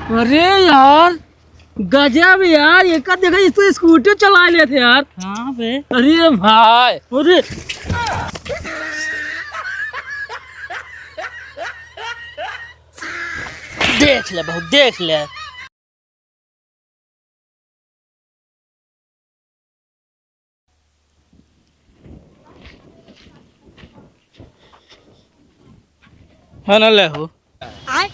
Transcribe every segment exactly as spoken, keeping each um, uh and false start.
अरे यार, गजब यार, एका देखा, इस तो स्कूटी चला लेते यार। हाँ बे। अरे भाई। अरे। देख ले बहुत, देख ले। हाँ, ना ले हो। आय।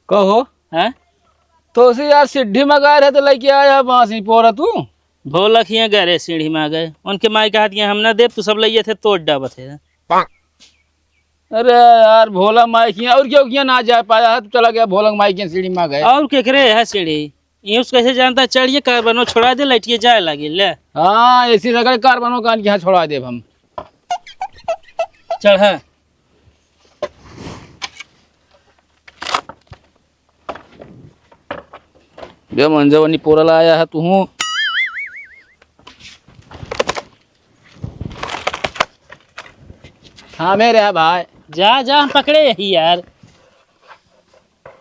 कहो। हैं? तो उसे यार सीढ़ी मंगाए रहे तो लेके आया बांसी पोरा तू। भोला खिया गए रहे सीढ़ी मांगे। उनके माई कहा दिया, "हम ना देब, तू सब लइये थे, तोड़ डाबत है।" अरे यार, भोला माई खिया और क्यों किया ना जा पाया है, तू चला गया भोला माई खिया सीढ़ी मांगे। और केकरे है सीढ़ी? ये उसको कैसे जानता है? चढ़िए, कार बनो छोड़ा दे, लइटिए जाए लागी, ले। हाँ, ऐसी रगड़ कार बनो कान के यहाँ छोड़ा देब हम। चढ़, हाँ। बे मंजवनी पोरल आया है तू। हाँ, मेरे है भाई। जा, जा, हम पकड़े यही यार।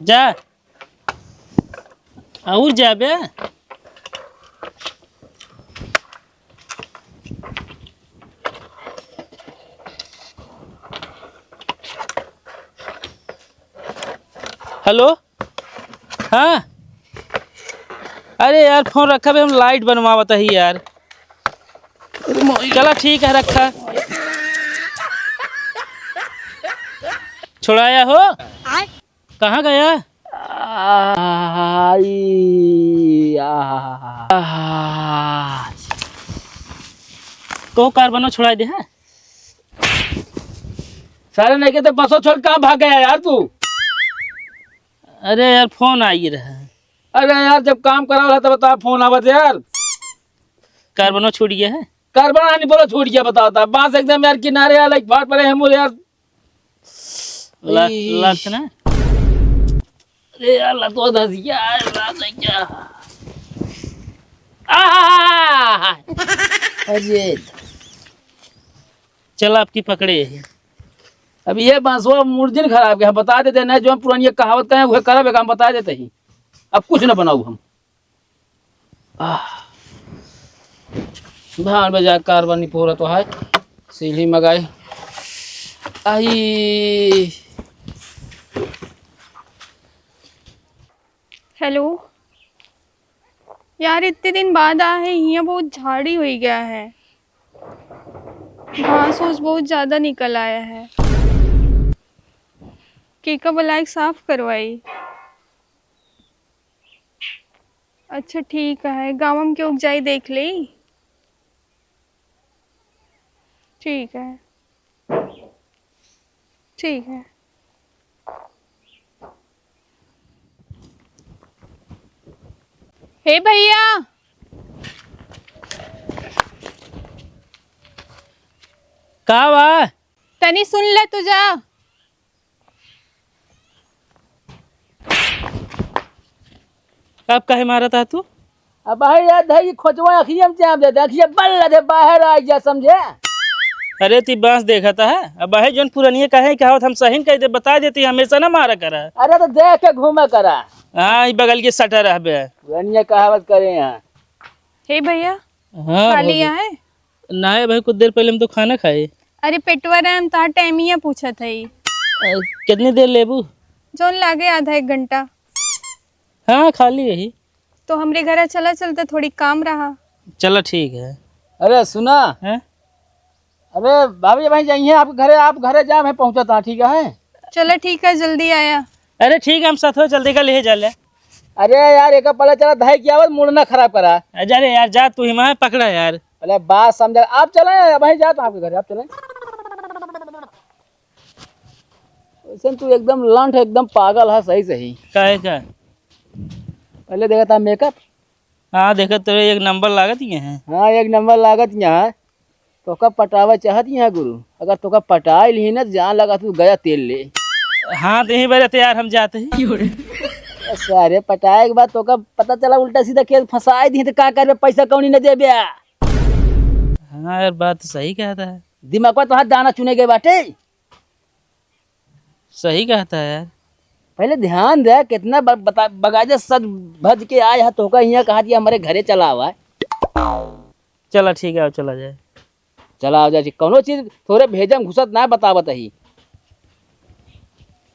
जा। और जा बे। हेलो, हाँ, अरे यार, फोन रखा बे, हम लाइट बनवावत ही यार। चला ठीक है, रखा। छुड़ाया हो? कहाँ गया? आई, आ, आ। तो कार बनो छुड़ाई दे, हाँ? सारे नहीं के तो बसो छोड़ कहाँ भाग गया यार तू? अरे यार, फोन आई रहा। अरे यार, जब काम करा वाला तब बता, फोन आवत यार। कार बनो छूट गया है? कार बनो नहीं बोलो छूट गया, बताओ ता। बांस एकदम यार किनारे यार, लाइक फाट पड़े हैं मुझे यार। ला-, ई। लात ना। अरे यार, ला तो धस गया, ला तो क्या? आहा! अरे। चल, आपकी पकड़े यही। अब ये बांसवा मुर्जिन खराब के, हम बता देते नहीं, जो हम पुरानी कहावत कहें, वह करब, एक हम बता देते ही। अब कुछ न बनाऊ हम। आह। भाड़ में जा, कार बनी पोरा तो है। सीढ़ी मगाई। आई। हेलो। यार, इतने दिन बाद आए हैं, यहाँ बहुत झाड़ी हुई गया है, घास ओस बहुत ज्यादा निकल आया है। केका बुलाए के साफ करवाई। अच्छा, ठीक है, गाँव में केहू के जाई देख ले। ठीक है, ठीक है। हे भैया, का बा? तनी सुन ले, तू जा। अब काहे मारत ह तू? अब भाई यार, धई खोचवा अखिया में जाम दे दे, अखिया बल्ला दे, बाहर आ जा, समझे? अरे, ती बांस देखत है? अब भाई, जोन पुरनिया कहे कहावत हम सही न कह दे, बता देती, हमेशा ना मारा करा। अरे, तो देख के घूमा करा। हाँ, ई बगल के सटा रहबे। पुरनिया कहावत करे यहाँ। हे भैया, हाँ, खा भौजी। लिया है? ना है भाई, कुछ देर पहले हम तो खाना खाए। अरे, पेटवा रहे, हम तो टाइम ही पूछत है। अ, कितनी देर लेबू? जोन लागे, आधा एक घंटा। हाँ, खाली यही। तो हमरे घरे चला, चलते थोड़ी काम रहा। चला, ठीक है। अरे, सुना। हैं? अरे, भाभी, भाई जाइए आपके घरे, आप घरे जा, मैं पहुँचत हाँ, ठीक है? चला, ठीक है, जल्दी आया। अरे, ठीक है, हम साथ हो, जल्दी का ले जा ले। अरे यार, एक पल्ला चला, धाई की आवत, मूड ना खराब करा। अरे यार, जा तू ही वहाँ पकड़ा यार। अरे, बात समझा, आप चले, भाई जात आपके घरे, आप चले। वैसे तू एकदम लंठ, एकदम पागल है, सही सही। काहे का? पहले देखा था मेकअप। हाँ, देखत तो एक नंबर लागत ही है। हाँ, एक नंबर लागत यहाँ। तोका पटावे चाहत यहाँ गुरु, अगर तोका पटाए लिही ना, जान लगा तू गया तेल ले। हाँ, तो यही बारे तैयार हम जाते ही। सारे पटाए के बाद तोका पता चला उल्टा सीधा केस फंसाए दिही तो का करबे, पैसा कौनी न देबे। हाँ यार, बात तो सही कहता है। दिमाग पर तोहार दाना चुने गए बाटे। सही कहता है यार। पहले ध्यान दे, कितना ब-, बता, बगाजे सज भज के आए है, तोहका हियाँ कहा दिया, हमरे घरे चला आवा। चला, ठीक है, आओ, चला जाए। चला, आओ जाए, कौनो चीज तोरे भेजे में घुसत ना बतावत ही।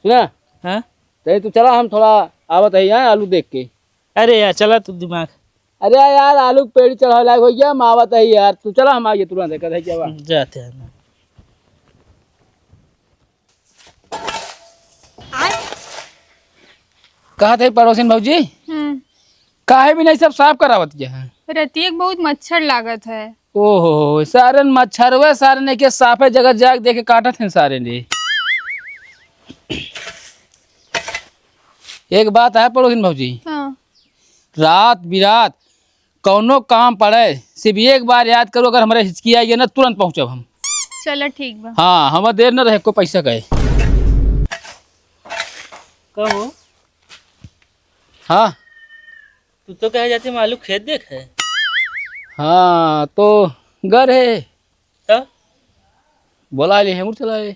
सुना? हाँ? तै तू चला, हम थोड़ा आवत ही, हाँ, आलू देख के। अरे यार, चला तू दिमाग। अरे यार, आलू के पेड़ी चढ़ावे लायक हो गया, हम आवत ही यार। तू चला, हम आइए तुरंत, देखत है क्या बा। जाते हैं। कहत है पड़ोसिन भौजी, हम्म। काहे भी नहीं सब साफ करावत गया है? रतिया के बहुत मच्छर लागत है। ओहो, सारन मच्छरवे सारन एके साफे जगह जाके देखे काटत हैं सारे ने। एक बात है पड़ोसिन भौजी, हाँ। रात बिरात कौनो काम पड़े, सिर्फ एक बार याद करो, अगर हमरे हिचकी आई है ना, तुरंत पहुँचब हम। चलो ठीक बा। हाँ, हमार देर न रहे, कोई पैसा कहे। कहो। हाँ। तू तो कहे जाते हम आलू खेत देखे। हाँ, तो घर है। तो? बोला ले, हम चला ले।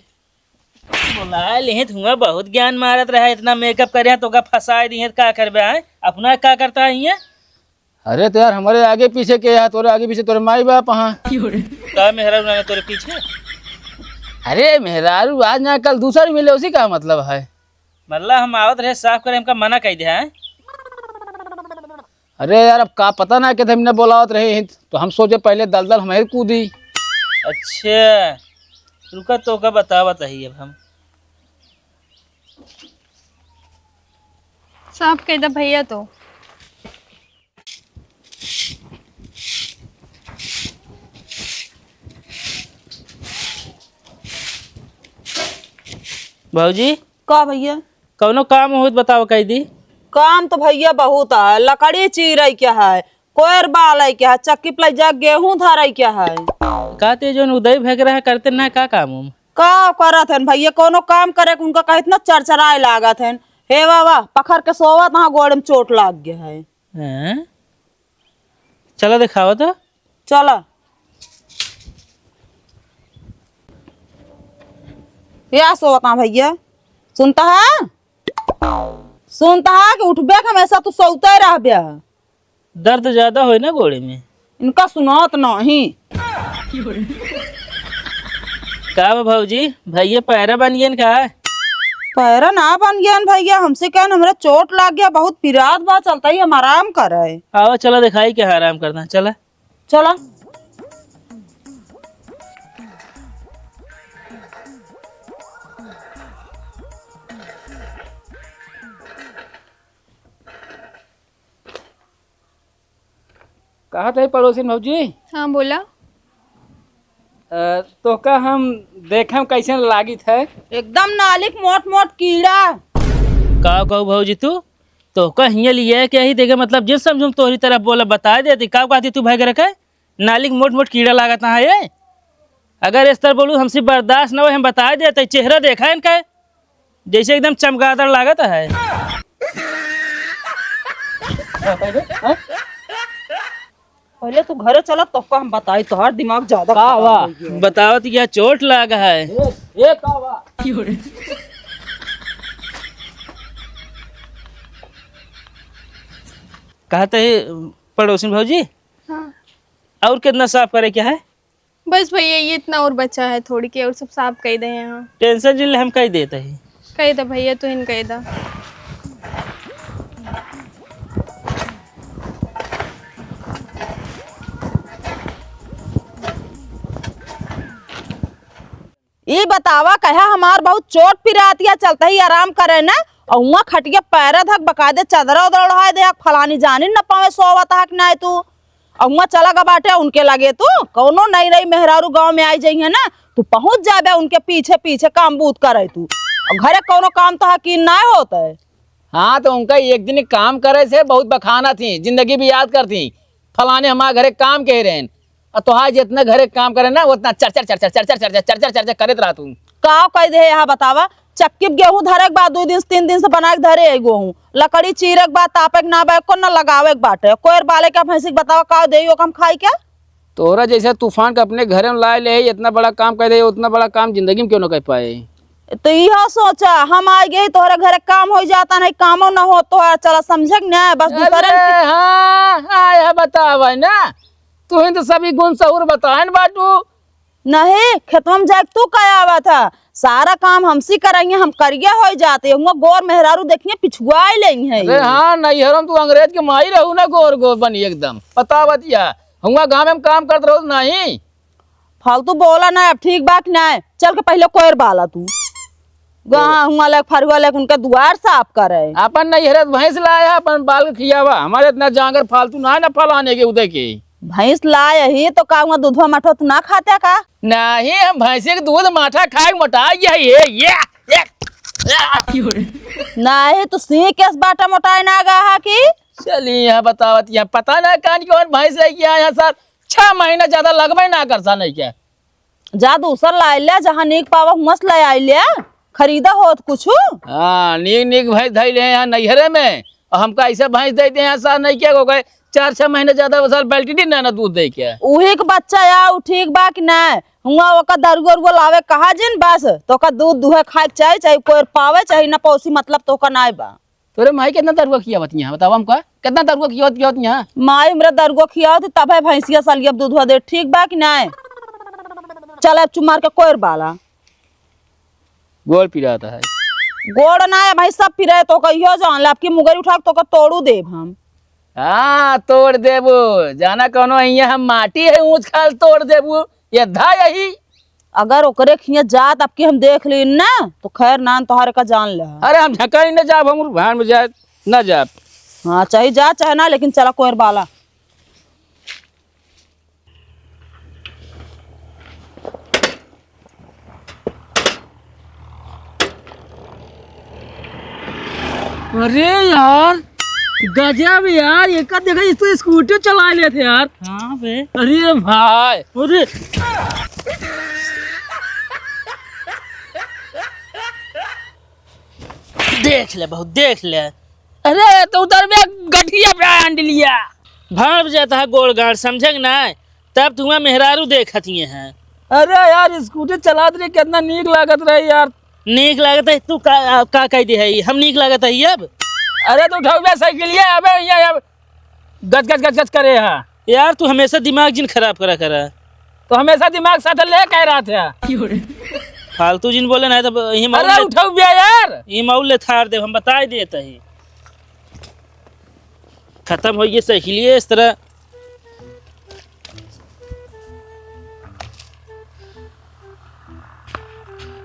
बोला ले, धुआं बहुत ज्ञान मारत रहा, इतना मेकअप करे हैं, तो का फंसाए दी है, का करबे आए? अपना का करता है ये? अरे तो यार, हमारे आगे पीछे के है, तोरे आगे पीछे तोरे माई बाप हाँ। का मेहरारू ना तोरे पीछे? अरे मेहरारू आज ना कल दूसर मिले, उसी का मतलब है? मतलब हम आवत रहे साफ करे, हमका मना कह दे हैं? अरे यार, अब का पता ना कि हमने बोलावत रहे हैं, तो हम सोचे पहले दलदल हम ही कूदी। अच्छा, रुका तो का बतावत ही अब हम। साफ कह दे भैया तो। भौजी। का भैया? कौनो काम होत बताओ, कह दी। काम तो भैया बहुत है, लकड़ी चीरे के है, कोयर बाले के है, चक्की पे ले जा गेहूं धरे के है। कहते जोन उदय भगरा है, करते ना का काम उम? का करत हन भैया, कौनो काम करे के उनका कहे इतना चरचराए लागत हन। हे बाबा, पखर के सोवत, हाँ, गोड़ में चोट लाग गया है। हैं? चला दिखावा तो। चला। या सोवत, हाँ भैया, सुनता है? सुनता है कि उठबे के हमेशा तू सोते रहबे। दर्द ज्यादा होई ना गोड़े में। इनका सुनात नहीं। का बा भौजी, भैया पैरा बन गयन का? पैरा ना बन गयन भैया, हमसे कहन हमरा चोट लाग गया, बहुत पिरात बा, चलता ही हम आराम करे। आवा चला दिखाई क्या आराम करना, चला। चला। कहत है पड़ोसिन भौजी। हाँ, बोला। अ, तोहका हम देखम कैसन लागित है। एकदम नालिक मोट मोट कीड़ा। का कहू भौजी तू? तोहका हियाँ लिए के ही देखे, मतलब जिन समझुम तोहरी तरफ बोला, बताए देती। का कहती तू भाई के रखे? नालिक मोट मोट कीड़ा लागत है ये। अगर इस तरह बोलू हमसे बर्दाश्त न हो, हम बताए देते। चेहरा देखा इनका, जैसे एकदम चमगादड़ लागत है। पहले तू घरे चला, तब का हम बताई, तोहार दिमाग ज्यादा का खराब बा? हो गया। बतावत क्या चोट लाग है? ए, ए, का बा? कहते ही पड़ोसिन भौजी, हाँ। और कितना साफ करे क्या है? बस भैया, ये इतना और बचा है थोड़ी के, और सब साफ कह दे हैं। हाँ। टेंशन जिन ले, हम कह देते हैं। कह दे भैया, तू इन कह दे। ई बतावा, कहा हमार बहुत चोट पिरातिया, चलता ही आराम करे ना, और हुआं खटिया पैरा धक बका दे, चदरा उदरा ओढ़ाए दे, फलानी जानी न पावे सोवत हक ना तू। अउआ चला गा बाटे उनके लगे तू, कौनो नई नई मेहरारू गाँव में आई जइहे ना, तू पहुँच जाबे उनके पीछे पीछे काम बूत करे तू। और घरे कौनो काम तो हकीन नाय होत है। हाँ, तो उनका एक दिन काम करे से बहुत बखाना थी, जिंदगी भी याद करती, फलाने हमारे घरे काम कह रहे हैं, और तोहार जितना घरे काम करे ना, उतना चर चर चर चर चर चर चर चर चर चर चर करत रहा तू। का कह दे यहाँ बतावा, चक्की पे गेहूं धरे के बाद दो दिन से, तीन दिन से बना के धरे है गेहूं। लकड़ी चीरे के बाद तापे के ना बा, एको ना लगावे के बाटे। कोयर बाले के भैंसी के बतावा का देई ओके हम खाई क्या? तोहरा जैसे तूफान के अपने घरे में लाए ले, इतना बड़ा काम कर दे, उतना बड़ा काम जिंदगी में क्यों ना कर पाए। तो इहो सोचा, हम आइ गए, तोहरे घरे काम होइ जाता, नहीं कामो न हो तोहरा, चला समझे कि नहीं? बस दूसरे अरे हाँ, आया बतावा ना, तू ही तो सभी गुण सहूर बताए न बाटू। नहीं, खेतवा में जाके तू का आवत ह? सारा काम हमसी करइहे, हम करिया होइ जाते। हुआं गोर मेहरारू देखिए, पिछुआइ लेइहे। अरे हाँ, नैहर में तू अंग्रेज के माई रहू ना, गोर गोर बनी एकदम। पता बतिया, हुआं गाँव में काम करत रहू नहीं। फालतू बोला ना, अब ठीक बा कि नहीं? चल के पहिले कोयर बाला तू। गा-, हुआं लेक फरुआ लेक उनका दुआर साफ करे। अपन नैहरे से भैंस लाया, अपन बाल के खियावा। हमारे इतना जांगर फालतू ना, ना फलाने के उदय के। भैंस लाए ही तो का हुआं दूधवा मठवा तू ना खाते का? नहीं, हम भैंसी के दूध माठा खाए मोटा गया है, ये, ये, ये। नहीं, तू सी केस बाटा मोटाए ना गा हा की? चली यहाँ बतावत, यहाँ पता ना कान कौन भैंस है क्या यहाँ सर, छह महीना ज्यादा लगबे ना कर सा नहीं क्या। जा दूसर लाइ ले, जहाँ नीक पावा हुआं से ले आइ ले, खरीदा होत कुछ। हाँ, नीक नीक भैंस धइले हैं यहाँ नैहरे में, और हमका ऐसे भैंस देते हैं यहाँ सार नहीं क्या हो गए, चार छह महीने ज्यादा वो सार validity ना, ना दूध दे क्या। उही के बच्चा या उ ठीक बा कि नहीं? हुआं ओका दरुआ उरुआ लावे कहा जिन बस, तो ओका दूध दुहे खाए के चाही, चाहे कोई पावे, चाहे ना पौसी, मतलब तो ओका नाय बा। तोरे माई कितना दरुआ खियावत यहाँ, बतावा हमका, कितना दरुआ खियावत, खियावत यहाँ? माई हमरा दरुआ खियावत, तबे भैंसिया साली अब दूधवा दे, ठीक बा कि नाय? चल अब चुप मार के कोयर बाला। गोड़ पिरात है। गोड़ ना है भाई, सब पिराए, तो कहियो जान ले, आपकी मुगरी उठा के तोका तोड़ू देब हम। हाँ, तोड़ देबो। जाना कौनो हियाँ हम माटी है, ऊँच खाल तोड़ देबो। ये धा यही। अगर ओकरे खियाँ जात आपकी हम देख ली ना, तो खैर नान तोहार का जान ले। अरे हम झकाई न जाब, हम भाड़ में जाए न जाब। हाँ, चाहे जा चाहे ना, लेकिन चला कोयर बाला। अरे यार, गजब यार, एका देखा, इस तो स्कूटी चला लेते यार। हाँ बे। अरे भाई। अरे। देख ले बहुत, देख ले। अरे, तो उधर में गठिया पे आंड लिया। भाड़ जाता है गोड़ गाड़, समझे कि नाय? तब तुआ मेहरारू देखत ही हैं। अरे यार, स्कूटी चलात रही, कितना नीक लागत रही यार। नीक लागत है, तू का, का कह दे है, हम नीक लागत है अब? अरे, तू उठाऊ बे साइकिलिया, अबे, यहाँ, यहाँ, गच, गच, गच, गच करे है। यार, तू हमेशा दिमाग जिन खराब करा करा। तो हमेशा दिमाग साथ ले कह रहा था। फालतू जिन बोले ना, तो यही माहौल अरे, ले, उठाऊ बे यार। यही माहौल ले थार दे, हम बताए देते ही। खत्म हो गई साइकिलिया इस तरह।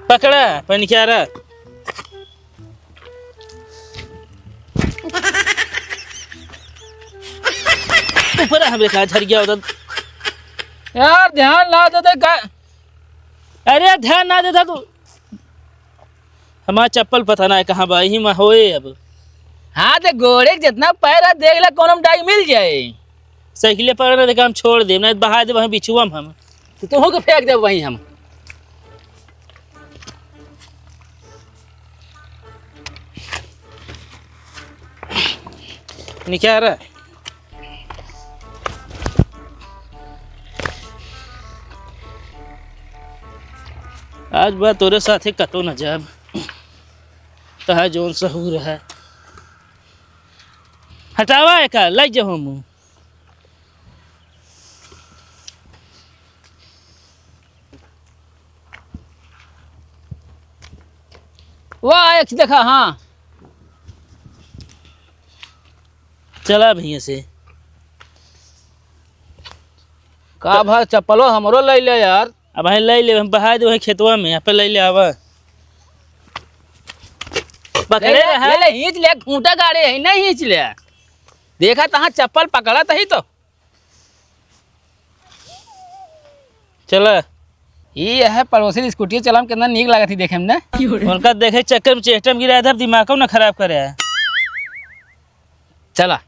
पकड़ा, पनिकारा। ऊपर हमें का झर गया उधर। यार, ध्यान ना देते का? अरे, ध्यान ना देता तू। हमार चप्पल पता ना है कहाँ बा, यही में होए अब। हाँ, तो गोड़े के जितना पैर है, देख ले, कौन हम डाई मिल जाए। साइकिल पकड़ रहे, हम छोड़ देब, नहीं तो बहा देब वहीं बिछुआ में हम। तो तुहू के फेंक देब वहीं हम। निकाल रहा। आज बा तोरे साथे कतो न जाब। तहा जौन सहूर है। हटावा एका, लइ जाओ हम। वाह, एक देखा, हाँ। चला भैया से। का भा, चप्पलो हमरो लइ ले यार। अब भाई लइ ले, हम बहा दे वही खेतवा में, यहाँ पे लइ ले आवा। पकड़े ले, रहा। ले, ले, खींच ले, खूंटा गाड़े है, नहीं खींच ले। देखा तहाँ चप्पल पकड़ा तही तो। चला। ई है पड़ोसी स्कूटी चलाम कितना नीक लागत ही देखे में ना। उनका देखे चक्कर में चेहटम गिरा इधर दिमाग को ना खराब करे है। चला।